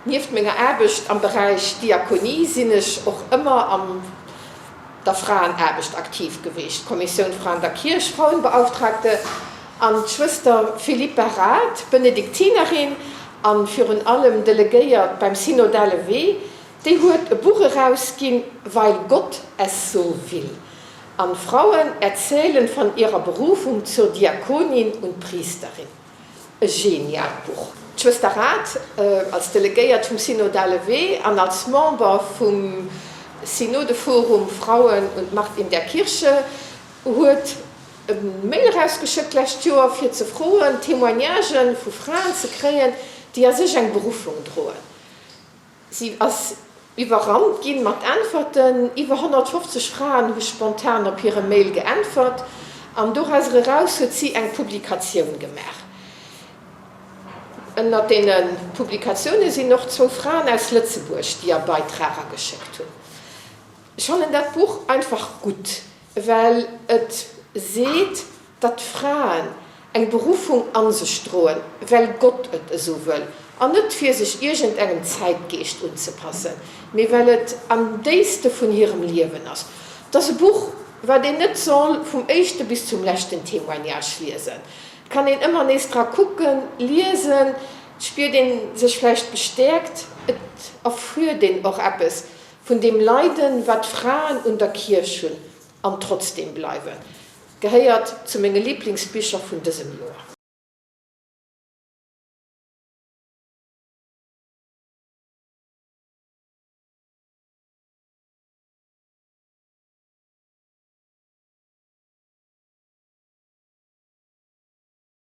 Nieft menger Aarbecht am Beräich Diakonie sinn ech och ëmmer an der Fraenaarbecht aktiv gewiescht, Kommissioun Fraen der Kierch, Frauenbeauftragte, an d'Schwëster Philippa Rath, Benediktinerin a virun allem Delegéiert beim Synodale Wee, déi huet e Buch erausginn, Weil Gott es so will, an Frauen erzählen von ihrer Berufung zur Diakonin und Priesterin. E geniaalt Buch. D'Schwëster Rath, als Delegéiert vum Synodale Wee an als Member vum Synodeforum Frauen und Macht in der Kirche, huet e Mail erausgeschëckt d'lescht Joer, fir ze froen, Témoignagen vu Fraen ze kréien, déi a sech eng Beruffung droen. Si ass iwwerrannt ginn mat Äntwerten. Iwwer 150 Fraen hu spontan op hire Mail geäntwert an dorauser eraus huet si eng Publikatioun gemaach. Ënnert deene Publikatioune sinn och zwou Fraen aus Lëtzebuerg, déi er Beitrag ageschéckt hunn. Ech fannen dat Buch einfach gutt, well et seet, datt Fraen eng Beruffung an sech droen, well Gott et esou wëll, an net fir sech iergendengem Zäitgeescht unzepassen, mee well et am déifste vun hirem Liewen ass. Et ass e Buch, wat een net soll vum éischte bis zum leschten Témoignage liesen. Et kann een ëmmer nees dra kucken, liesen, et spiert een sech vläicht bestäerkt, et erfuert een och eppes vun deem Leiden, wat d'Fraen un der Kierch hunn an trotzdem bleiwen. Gehéiert zu menge Liblingsbicher vun dësem Joer.